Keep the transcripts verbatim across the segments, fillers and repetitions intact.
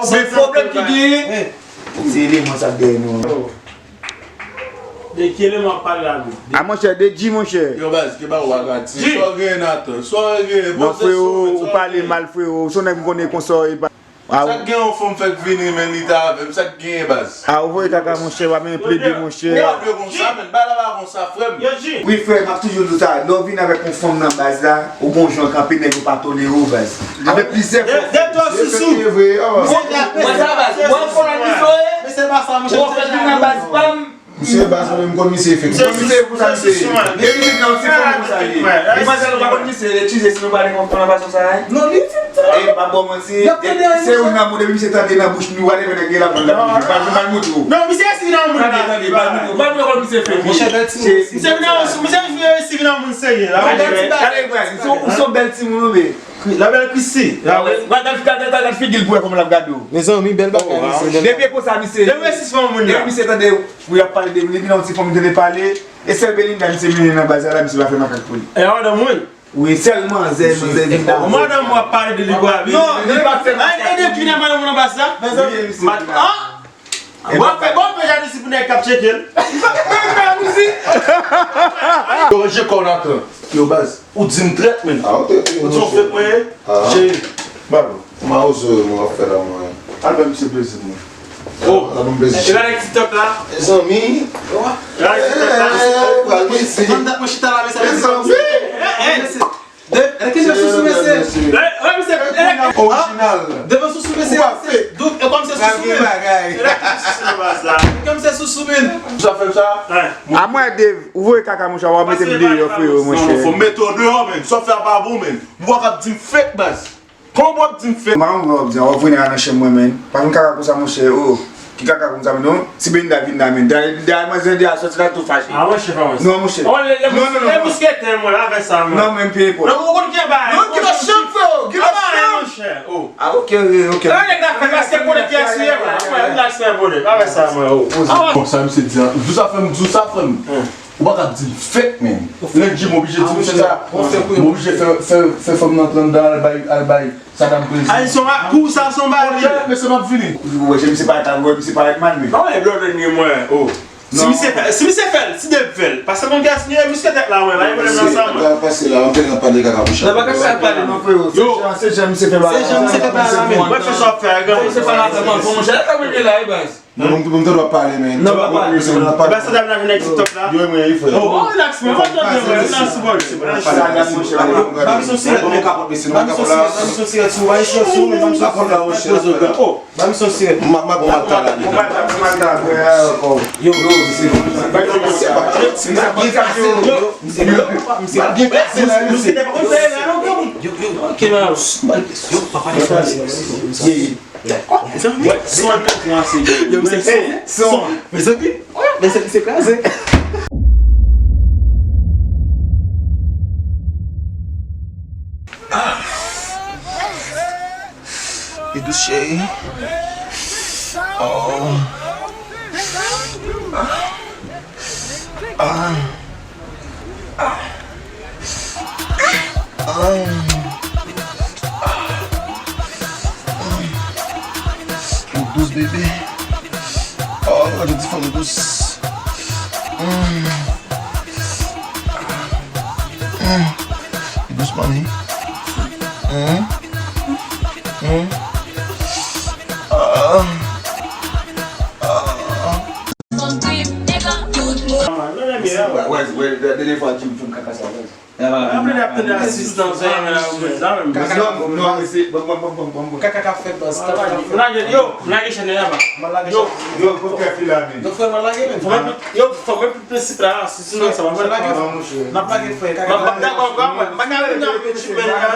Se pwoblèm ki genyen. Se eleman sa k dèyè nou. De ki eleman w ap pale la menm? A monchè, de G monchè. Yo baz, ki ba ou agati. Sa w genyen Nathan? Sa w genyen? Non freo, ou pale mal freo. Ou se yon nèg m konnen konsa e pa. Sa k gen yon fanm fèk vini men li ta avè m, sa k genyen baz? A ou voye kaka monchè, w ap menm plede monchè. Ou ap yo konsa men, bagay la pa konsa frè m. Wi frè, m ap toujou di w sa, lè w vin avèk yon fanm nan baz la, ou gon jan w kanpe nèg yo pa tolere w baz. Avèk plizyè fwa. Sou. Se vre, oh. Mwen sa baz, mwen konnen misye. Men se pa sa, monchè. Ou fè vin nan baz pa m. Misye baz, mwen menm konn misye fèk. Konn misye pou sa misye. E li vin nan yon ti fanm pou sa li ye. E mwen sa nou pa konn misye, eskize si nou pale konn nan fason sa, hein. Non, li fin tan. E pa bon manti. Se yon nan moun depi misye tande nan bouch nou, wale men nèg la pran la bouch. Pa nou mal moutre ou. Non, misye si nan moun. Tande, tande, mal moutre ou. Mal moutre konn misye fèk. Monchè, bèl ti moun. Misye vin nan, misye vin nan moun serye la. Gade, gade, gade, ou se yon bèl ti moun ou be. La bèl Chrissy. Gade, gade, gade, gade figi l pou wè kòman l ap gade w. Mezanmi, bèl bagay, mesye. Depi e konsa, misye. Depi e sis fanm moun la. Depi misye tande, pou y ap pale de, depi nan yon ti fanm, tande pale. E sèl Belinda, misye mennen nan baz la, misye pa fè makak pou li. E a madanm mwen. Wi, sèl manzè, manzè vin la. Madanm w ap pale de li kwa. Non, li pa fè makak. Ay, e de ki nan madanm mwen nan baz la? Mezanmi, misye. An? Bon, fè, bon, fè jalouzi pou nèg k ap tcheke l. Li pa fè jalouzi. Yo, ranje kò w Nathan. Yo, baz, ou di m trèt, menn. Ah, ok, ok. Ou di yon fèk mwen ye? Ah. Cheri, balo. Mawozo, mwen ap fè la, mwen. Al fè misye plezi, mwen. Oh. Al fè m plezi. E la nèg TikTok la? Mezanmi. E la nèg TikTok la? Eh, pral plezi. Mwen chita la, men sa. Mezanmi. Eh, eh. De, e ki de sousou mesye? Orijinal. Devan sousou mesye. Dout, e kòm se sousou menm. E kòm se sousou menm. Sa fè sa? A mwen Dave, ou voye kaka monchè, w ap mete m deyò freyo monchè. Fò m mete w deyò menn. Sa w fè a pa bon menn. M wè w ap di m fake baz. Kòman w ap di m fake? M pa konprann w ap di a, w ap vini nan chanm mwen menn. Pa vin kaka konsa monchè, oh. Ki kaka konsa, non? Si Belinda vin la, men. Dayè, dayè, manzè de a sòti la tou fache. Ah, monchè, pa wè sa. Non, monchè. Non, non, non, non. Mousketan mwen, avè sa mwen. Non, men, peye pou. Non, ou konn ki bagay. Non, ki lòt chanm, freo, ki lòt chanm. Monchè, oh. Ah, ok, ok, ok. Nan nèg la fè, paske konnen ki asire, mwen. Mwen, relax, mwen, bonè. Avè sa mwen, oh. Ah, bon, sa misye di a. Di w sa, frè m, di w sa, frè m. Ou pa ka di l fake, man. Lè Jim oblije di misye sa. M oblije fè, fè, fè fanm nan pran dan al bay, al bay Saddam prezi. Ay, son, kou sa, son bagay. Mesye, m ap vini. Ou wè, misye parèt, ou wè, misye parèt mal, men. Non, e blòdè ni mwen, oh. Si misye fè, si misye fè l, si Dave fè l. Paske moun ki asire, misye tèt la, wè, pa gen pwoblèm nan sa, mwen. Pase la, ann fè nan pale kaka pou chat. Nan pa ka sa pale, non, freo. Se jan, se jan misye fè bagay. Se jan misye fè bagay la, men. Mwen fè sa w ap fè a, gran. Misye pa la, frè, bon, monchè, la, kanmenm la, e baz. Non, bon, bon, bon, tèt w ap pale, men. Non, pa pale, men. Ba sa dam nan vin ak TikTok la. Yo, mwen, wi, frè. Oh, relax, mwen. Mwen tande, mwen. Relax, boy. Ba m son sirèt, men. Ba m son sirèt, ba m son sirèt sou, ba m son sirèt sou, men ba m son sirèt. Oh, ba m son sirèt. M ap, m ap, m ap talè. Yo, yo, misye, misye pa byen kase, yo. Misye pa byen kase la, misye. Yo, yo, ok, man. Yo, papa, yo, son. Yo, mezanmi. Son. Mezanmi. Mezanmi, se kraze. E dous, cheri. Oh. Ah. Ah. Ah. Ou dous, bebe. Oh, gade ti fanm dous. Mm. Mm. Dous, manmi. Mm. Mm. Ah. Ah. Wè, wè, wè, dènye fwa Jim fè m kaka sa, wè. Apre n ap tande asistans, sa menm. Kaka, non, non, se, bon, bon, bon, bon, bon, bon. Kaka k ap fèt, baz. Lage, yo, lage chèn nan, yaba. Yo, yo, fò fè fil la, men. Yo, frè, mwen lage, men. Fò mwen, yo, fò mwen plis la, asistans sa, mwen lage. N ap lage, frè, kaka. Mwen pa dakò, mwen, mwen, mwen, mwen, mwen,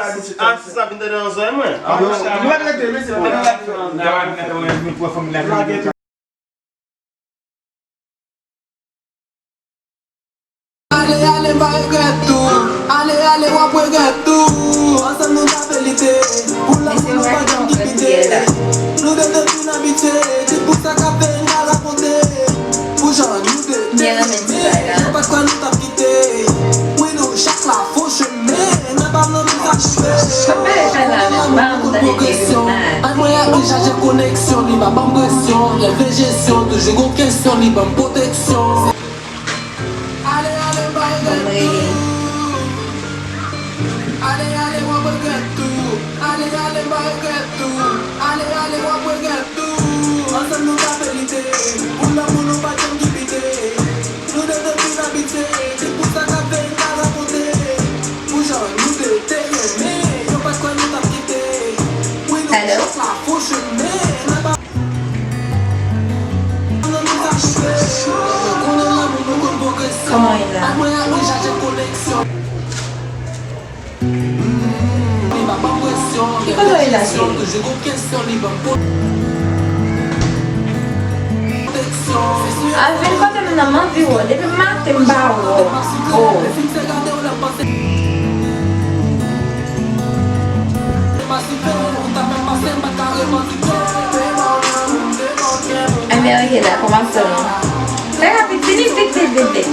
asistans la vin tande nan zòrèy mwen. Ah, yo, nou pa rete, men se pa nan lage. Lage. Ale, ale, m pa regrèt tou. Ale, ale, w ap regrèt tou. Ansanm nou t ap lite. Pou lanmou nou pa janm gen pite. Nou de te vin abitye. Se pou sa k ap fè n ka rakonte. Pou jan nou de te renmen. Yo pa t kwè nou t ap kite. Wi, nou chak la fè w chemen. Nan pa nan nou t ap kite. Sa pa fè la menm, ba m tande progresyon. An mwen ak li chaje koneksyon. Li pa ban m presyon. Lè vle jesyon, toujou gon kesyon. Li ban m pwoteksyon. Ale, ale, m pa regrèt tou. Ale, ale, w ap regrèt tou. Ale, ale, m pa regrèt tou. Ale, ale, w ap regrèt tou. Ansanm nou ka felite. Pou lanmou nou pa janm gen pite. Nou de te vin abitye. Se pou sa k ap fè n ka rakonte. Pou jan nou de te renmen. Yo pa t kwè nou t ap kite. Wi, nou Kòman e la? Ki kote w ye la, cheri? Al vin kote m nan, m anvi wè w. Depi maten m pa wè w. Oh. Enben, ok, la, kòmanse non. Fè rapid, vini vit, vit, vit, vit.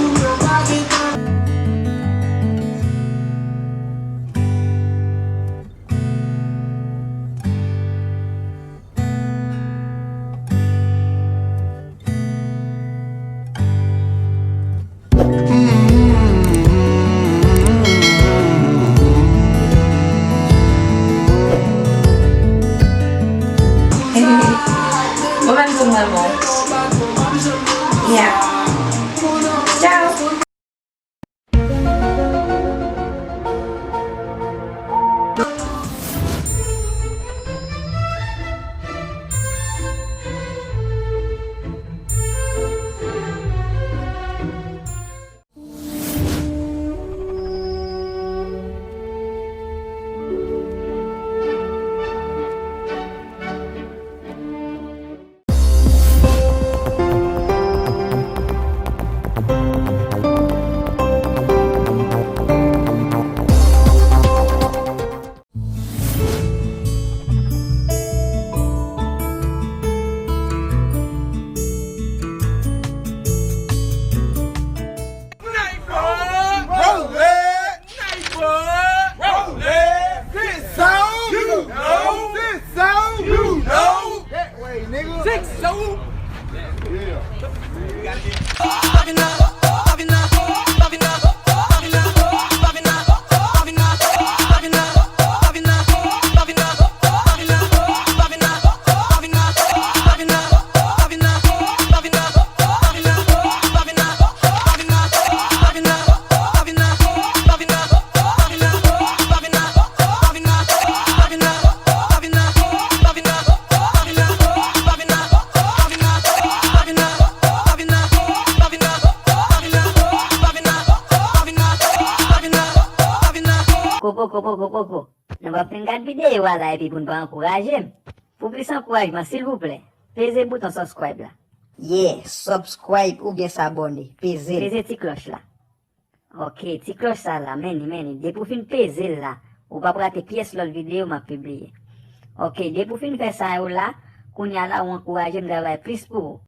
Ou menm tou, mwen bon. Yeah. Ciao. Kopo, kopo, kopo, kopo. Nou p ap fin gad videyo a la epi pou n pa ankouraje m. Pou plis ankourajman, silvouplè, peze bouton subscribe la. Yeah, subscribe oubyen s'abonner. Peze l. Peze ti klòch la. Ok, ti klòch sa la, men li, men li. Depi w fin peze l la, ou p ap rate pyès lòt videyo m ap pibliye. Ok, depi w fin fè sa yo la, kounye a la, ou ankouraje m travay plis pou ou.